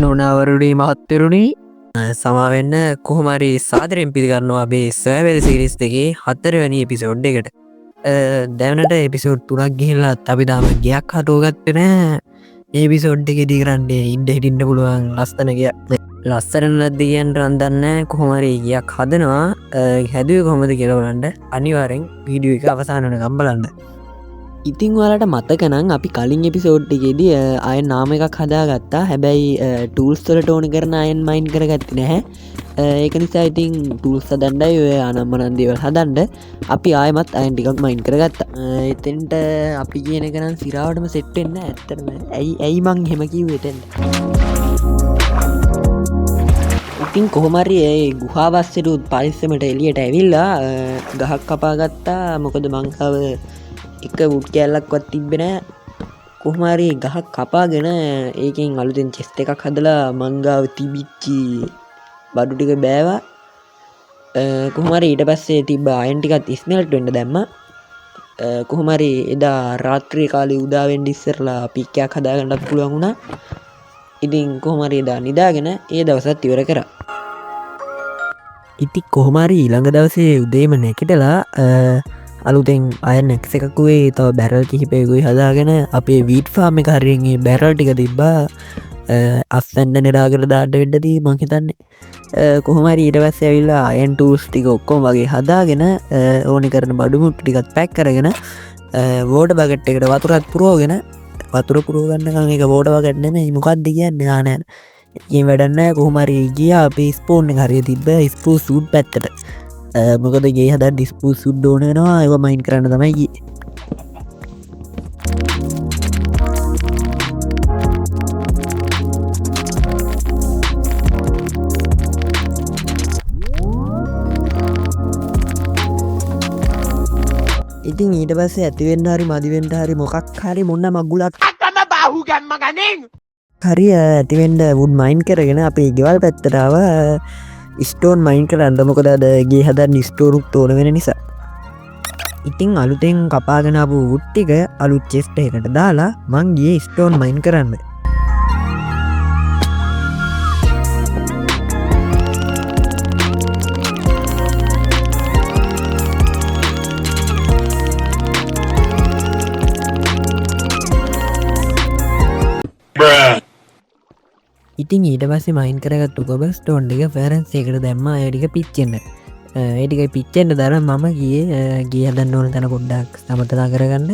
නොනවරුණි මහත්තරුණි සමාවෙන්න කොහොම හරි සාදරයෙන් පිළිගන්නවා අපේ සර්වයිවල් සීරීස් දෙකේ හතරවෙනි එපිසෝඩ් එකට. දැනට එපිසෝඩ් තුනක් ගිහිල්ලත් අපි තාම ගයක් හටුවගත්තේ නෑ. මේ එපිසෝඩ් එකේදී කරන්නේ ඉන්න හිටින්න පුළුවන් ලස්සන ගයක්. ලස්සන නැද්ද කියන්න නම් දන්නේ නෑ. කොහොම හරි ගයක් හදනවා. හැදුවේ කොහොමද කියලා බලන්න අනිවාර්යෙන් වීඩියෝ එක අවසාන වෙනකම් බලන්න. ඉතින් ඔයාලට මතක නම් අපි කලින් එපිසෝඩ් එකේදී අයන් නාම එකක් හදාගත්තා. හැබැයි ටූල්ස් වලට ඕන කරන අයන් මයින් කරගත්තේ නැහැ. ඒක නිසා ඉතින් ටූල්ස් හදන්නයි ඔය අනම්මනම් දේවල් හදන්න අපි ආයෙමත් අයන් ටිකක් මයින් කරගත්තා. එතෙන්ට අපි කියන එක නම් සිරාවටම සෙට් වෙන්නේ නැහැ. ඇත්තටම. ඇයි මං එහෙම කිව්වේ එතෙන්ට? ඉතින් කොහොම හරි ඒ ගුහාව අස්සෙට පරිස්සමට එළියට ඇවිල්ලා ගහක් කපා ගත්තා. මොකද මං ගාව එක වුඩ් කෑල්ලක්වත් තිබ්බේ නෑ. කොහොම හරි ගහක් කපාගෙන ඒකෙන් අලුතෙන් චෙස්ට් එකක් හදලා මං ගාව තිබිච්චි බඩු ටික බෑවා. කොහොම හරි ඊට පස්සේ තිබ්බ අයන් ටිකත් ස්මෙල්ට් වෙන්න දැම්මා. කොහොම හරි එදා රාත්‍රී කාලේ උදා වෙන්න ඉස්සරලා පික් එකක් හදාගන්නත් පුළුවන් වුණා. ඉතින් කොහොම හරි එදා නිදාගෙන ඒ දවසත් ඉවර කරා. ඉතින් කොහොම හරි ඊළඟ දවසේ උදේම නැගිටලා අලුතෙන් අයන් ඇක්ස් එකකුයි තව බැරල් කිහිපයකුයි හදාගෙන අපේ වීට් ෆාම් එක හරියෙන් ඒ බැරල් ටික තිබ්බා. අස්වැන්න නෙරාගෙන දාන්න වෙන්නදී මං හිතන්නේ. කොහොම හරි ඊට පස්සේ ඇවිල්ලා අයන් ටූල්ස් ටික ඔක්කොම වගේ හදාගෙන ඕනි කරන බඩු මුට්ටු ටිකත් පැක් කරගෙන වෝටර් බකට් එකට වතුරත් පුරවගෙන, වතුර පුරව ගන්නකම් ඒක වෝටර් බකට් නෙමෙයි මොකද්ද කියන්නේ? නෑ නෑ. ඉතින් වැඩක් නෑ. කොහොම හරි ගියා අපේ ස්පෝන් එක හරිය තිබ්බ ස්පූස් වුඩ් පැත්තට. මොකද ගේ හදන්න ස්පූස් වුඩ් ඕන වෙනවා. ඒවා මයින් කරන්න තමයි ගියේ. ඉතින් ඊට පස්සේ ඇති වෙන්න හරි මදි වෙන්න හරි මොකක් හරි මොන මගුලක් අතම බාහුව ගැම්ම ගනින්. හරි ඇති වෙන්න වුඩ් මයින් කරගෙන අපේ ගෙවල් පැත්තට ආවා. ස්ටෝන් මයින් කරන්න. මොකද අද ගේ හදන්න ස්ටෝන් උත් ඕන වෙන නිසා. ඉතින් අලුතෙන් කපාගෙන ආපු වුඩ් ටික අලුත් චෙස්ට් එකකට දාලා මං ගියේ ස්ටෝන් මයින් කරන්න. ඉතින් ඊට පස්සේ මයින් කරගත්තු කොබල් ස්ටෝන් ටික ෆරන්ස් එකට දැම්මා. ඒ ටික පිච්චෙන්න. ඒ ටික පිච්චෙන්න දාලා මම ගියේ හදන්න ඕන තැන පොඩ්ඩක් සමතලා කරගන්න.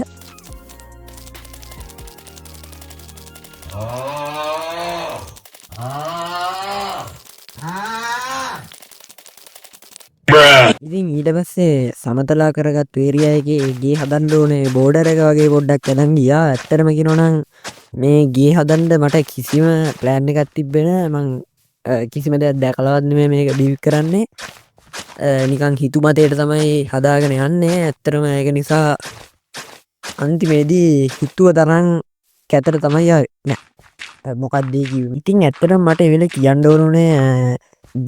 ඉතින් ඊට පස්සේ සමතලා කරගත්තු ඒරියා එකේ ගේ හදන්න ඕනේ බෝඩර් එක වගේ පොඩ්ඩක් ඇදන් ගියා. ඇත්තටම කියනවා නම් මේ ගේ හදන්න මට කිසිම ප්ලෑන් එකක් තිබ්බේ නෑ. මං කිසිම දෙයක් දැකලවත් නෙමෙයි මේක බිල්ඩ් කරන්නේ. නිකන් හිතු මතයට තමයි හදාගෙන යන්නේ. ඇත්තටම ඒක නිසා අන්තිමේදී හිතුව තරම් කැතට තමයි ආවේ. නෑ. මොකක්ද ඒ කිව්වේ? ඉතින් ඇත්තටම මට ඒ වෙලේ කියන්න ඕන උනේ,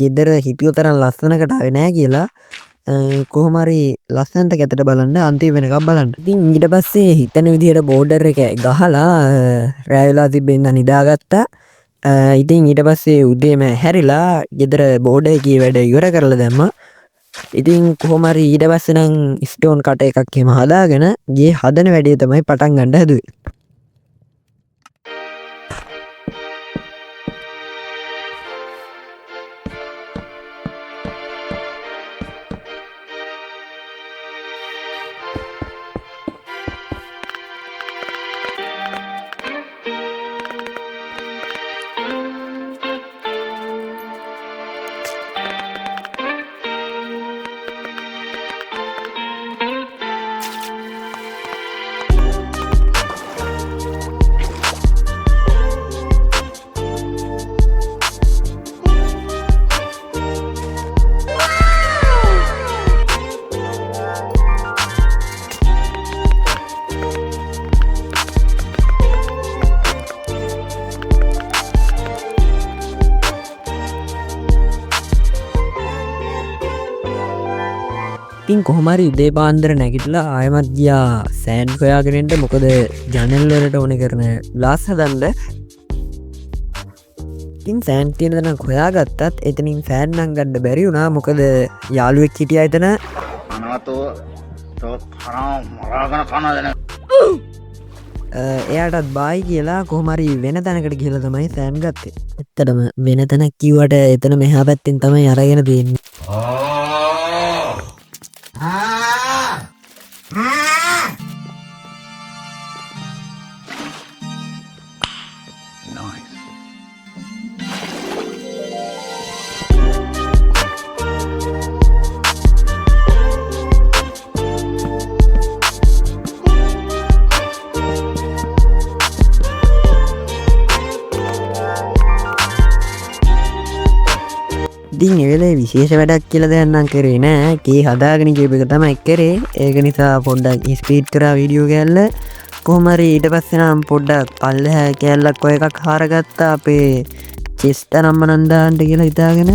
ගෙදර හිතුව තරම් ලස්සනකට ආවේ නෑ කියලා. කොහොම හරි ලස්සනට කැතට බලන්න අන්තිම වෙනකම් බලන්න. ඉතින් ඊට පස්සේ හිතන විදිහට බෝඩර් එක ගහලා රෑ වෙලා තිබෙන්න නිදාගත්තා. ඉතින් ඊට පස්සේ උදේම හැරිලා ගෙදර බෝඩර් එකේ වැඩ ඉවර කරලා දැම්මා. ඉතින් කොහොම හරි ඊට පස්සේ නම් ස්ටෝන් කට එකක් එහෙම හදාගෙන ගේ හදන වැඩේ තමයි පටන් ගන්න හැදුවේ. ඉතින් කොහොම හරි උදේ පාන්දර නැගිටලා ආයෙමත් ගියා සෑන්ඩ් හොයාගෙන එන්න. මොකද ජනෙල් වලට ඕනේ කරන ග්ලාස් හදන්න. ඉතින් සෑන් තියෙන තැනක් හොයාගත්තත් එතනින් සෑන් නම් ගන්න බැරි වුණා. මොකද යාළුවෙක් හිටියා එතන. අනවතෝ තෝ කනවා මරාගෙන කනවා දැන. එයාටත් බායි කියලා කොහොම හරි වෙන තැනකට ගිහලා තමයි සෑන් ගත්තේ. ඇත්තටම වෙන තැනක් කිව්වට එතන මෙහා පැත්තෙන් තමයි අරගෙන තියෙන්නේ. ඉතින් ඒ වෙලේ විශේෂ වැඩක් කියලා දෙයක් නම් කරේ නෑ. කේ හදාගෙන ගියපු එක තමයි කරේ. ඒක නිසා පොඩ්ඩක් ස්පීඩ් කරා වීඩියෝ කෑල්ල. කොහොම හරි ඊට පස්සේ නම් පොඩ්ඩක් පල්ලෙහා කෑල්ලක් ඔය එකක් හාරගත්තා අපේ චෙස්ට් නම් මනම් දාන්න කියලා හිතාගෙන.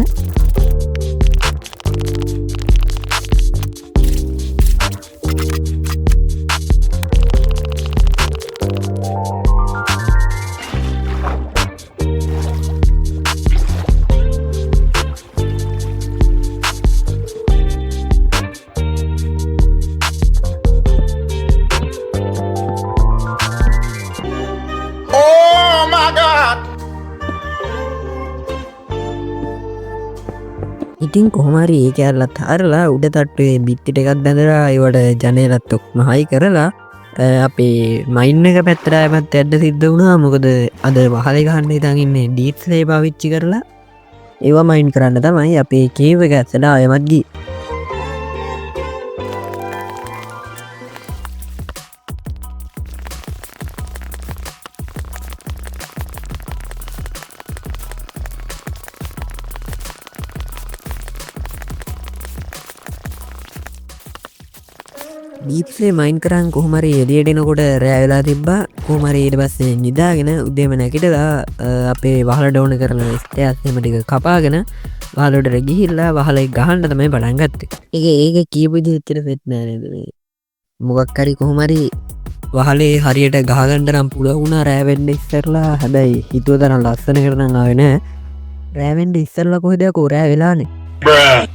ඉතින් කොහොම හරි ඒ කෑල්ලත් හරලා උඩ තට්ටුවේ බිත්ති ටිකක් බැඳලා ඒවට ජනේලත් ඔක්කොම හයි කරලා අපේ මයින් එක පැත්තට ආයෙමත් යන්න සිද්ධ වුණා. මොකද අද වහලේ ගහන්න හිතන් ඉන්නේ ඩීප්ස්ලේ පාවිච්චි කරලා ඒවා මයින් කරන්න තමයි අපේ කේව් එක ඇස්සට ආයෙමත් ගියේ. ඩීප්ස්ලේ මයින් කරන් කොහොම හරි එළියට එනකොට රෑ වෙලා තිබ්බා. කොහොම හරි ඊට පස්සේ නිදාගෙන උදේම නැගිටලා අපේ වහල ඩවුන් කරන ස්ටෙයාස් එහෙම ටික කපාගෙන වහල උඩට ගිහිල්ලා වහලේ ගහන්න තමයි පටන් ගත්තේ. ඒක කියපු විදිහට එච්චර සෙට් නෑ නේද මේ? මොකක් හරි කොහොම හරි වහලේ හරියට ගහගන්න නම් පුළුවන් වුණා රෑ වෙන්න ඉස්සරලා. හැබැයි හිතුව තරම් ලස්සන කර නම් ආවේ නෑ. රෑ වෙන්න ඉස්සරලා කොහෙද යකෝ රෑ වෙලානේ. Bruh.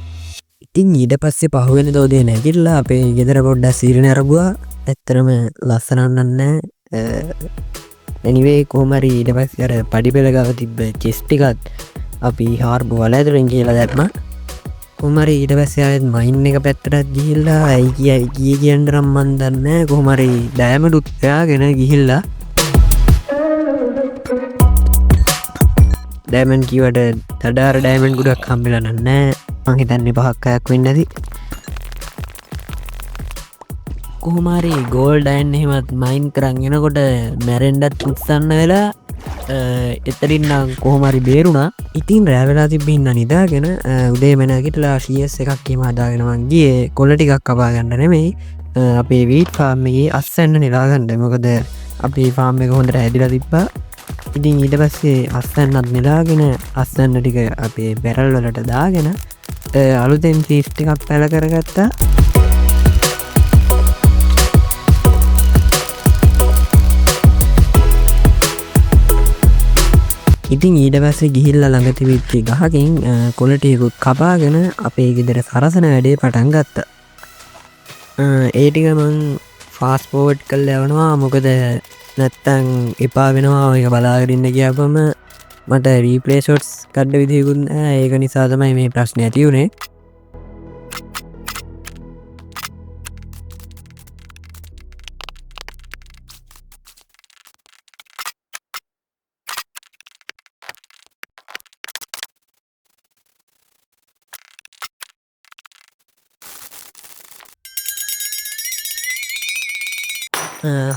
ඉතින් ඊට පස්සේ පහුවෙනිදා උදේ නැගිටලා අපේ ගෙදර පොඩ්ඩක් සීරණ අරබුවා. ඇත්තටම ලස්සන නම් නෑ. එනිවේ කොහොම හරි ඊට පස්සේ අර පඩි පෙළ ගාව තිබ්බ චෙස් ටිකත් අපි හාර්බෝ වල ඇතුලෙන් කියලා දැම්මා. කොහොම හරි ඊට පස්සේ ආයෙත් මයින් එක පැත්තටත් ගිහිල්ලා ඇයි ගියේ කියන්න නම් මන් දන්නේ නෑ. කොහොම හරි ඩයමන්ඩ් හොයාගෙන ගිහිල්ලා ඩයමන්ඩ් කිව්වට දඩාර ඩයමන්ඩ් ගොඩක් හම්බෙලා නෑ. මං හිතන්නේ පහක් හයක් වෙන්න ඇති. කොහොම හරි ගෝල්ඩ් අයන් එහෙමත් මයින් කරන් එනකොට මැරෙන්නත් උත්සන්න වෙලා එතනින් නම් කොහොම හරි බේරුණා. ඉතින් රෑ වෙලා තිබ්බ හින්දා නිදාගෙන උදේම නැගිටලා CS එකක් එහෙම හදාගෙන මං ගියේ කොළ ටිකක් කපා ගන්න නෙමෙයි අපේ වීට් ෆාම් එකේ අස්වැන්න නෙලා ගන්න. මොකද අපේ ෆාම් එක හොඳට හැදිලා තිබ්බා. ඉතින් ඊට පස්සේ අස්වැන්නත් නෙලාගෙන අස්වැන්න ටික අපේ බැරල් වලට දාගෙන අලුතෙන් සීස් ටිකක් පැල කරගත්තා. ඉතින් ඊට පස්සේ ගිහිල්ලා ළඟ තිබිච්ච ගහකින් කොළ ටිකකුත් කපාගෙන අපේ ගෙදර සරසන වැඩේ පටන් ගත්තා. ඒ ටික මං ෆාස්ට් ෆෝවර්ඩ් කරලා යවනවා. මොකද නැත්තං එපා වෙනවා ඔය බලාගෙන ඉන්න ගියාපම මට රීප්ලේ ෂොට්ස් ගන්න විදිහකුත් නෑ. ඒක නිසා තමයි මේ ප්‍රශ්නේ ඇති වුනේ.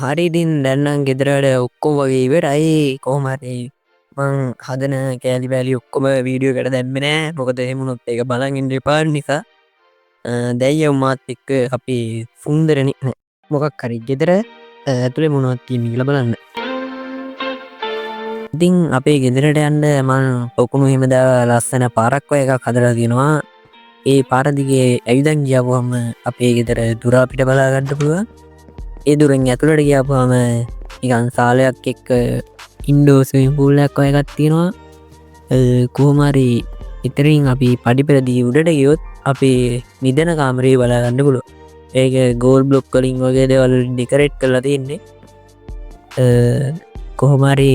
හරි ඉතින් දැන් නම් ගෙදර වැඩ ඔක්කොම වගේ ඉවරයි. කොහොම හරි මං හදන කෑලි බෑලි ඔක්කොම වීඩියෝ එකට දැම්මේ නෑ. මොකද එහෙම වුණොත් ඒක බලන් ඉන්න එපා නිසා. දැන් යමු මාත් එක්ක අපි සුන්දරනේ නෑ. මොකක් හරි ගෙදර ඇතුලේ මොනවද තියෙන්නේ කියලා බලන්න. ඉතින් අපේ ගෙදරට යන්න මං ඔකුණු එහෙම දාලා ලස්සන පාරක් වගේ එකක් හදලා තියෙනවා. ඒ පාර දිගේ ඇවිදන් ගියාපුවම අපේ ගෙදර දුර අපිට බලා ගන්න පුළුවන්. ඒ දුරෙන් ඇතුළට ගියාපුවම නිකන් සාලයක් එක්ක ඉන්ඩෝර් ස්විමින් පූල් එකක් වගේ එකක් තියෙනවා. කොහොම හරි ඉතින් අපි පඩිපෙළ උඩට ගියොත් අපේ නිදන කාමරේ බලා ගන්න පුළුවන්. ඒක ගෝල්ඩ් බ්ලොක් වලින් වගේ දේවල් වලින් ඩෙකරේට් කරලා තියෙන්නේ. කොහොම හරි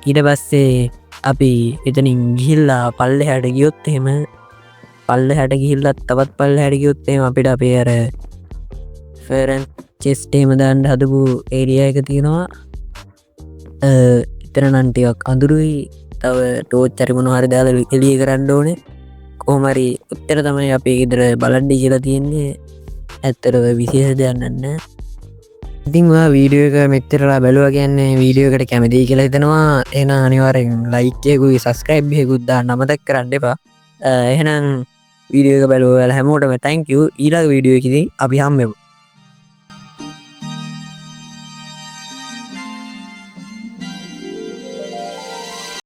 ඊට පස්සේ අපි එතනින් ගිහිල්ලා පල්ලෙහාට ගියොත් එහෙම, පල්ලෙහාට ගිහිල්ලා තවත් පල්ලෙහාට ගියොත් එහෙම අපිට අපේ අර ෆරන් චෙස්ට් එහෙම දාන්න හදපු ඒරියා එක තියෙනවා. එතන නම් ටිකක් අඳුරුයි. තව ටෝච් හරි මොනවා හරි දාලා එළිය කරන්න ඕනේ. කොහොම හරි ඔච්චර තමයි අපේ ගෙදර බලන්න කියලා තියෙන්නේ. ඇත්තටම විශේෂ දෙයක් නෑ. ඉතින් ඔයා වීඩියෝ එක මෙච්චරලා බැලුවා කියන්නේ වීඩියෝ එකට කැමතියි කියලා හිතනවා. එහෙනම් අනිවාර්යෙන් ලයික් එකකුයි සබ්ස්ක්‍රයිබ් එකකුත් දාන්න අමතක කරන්න එපා. එහෙනම් වීඩියෝ එක බැලුව ඔයාලා හැමෝටම thank you. ඊළඟ වීඩියෝ එකේදී අපි හම්බෙමු.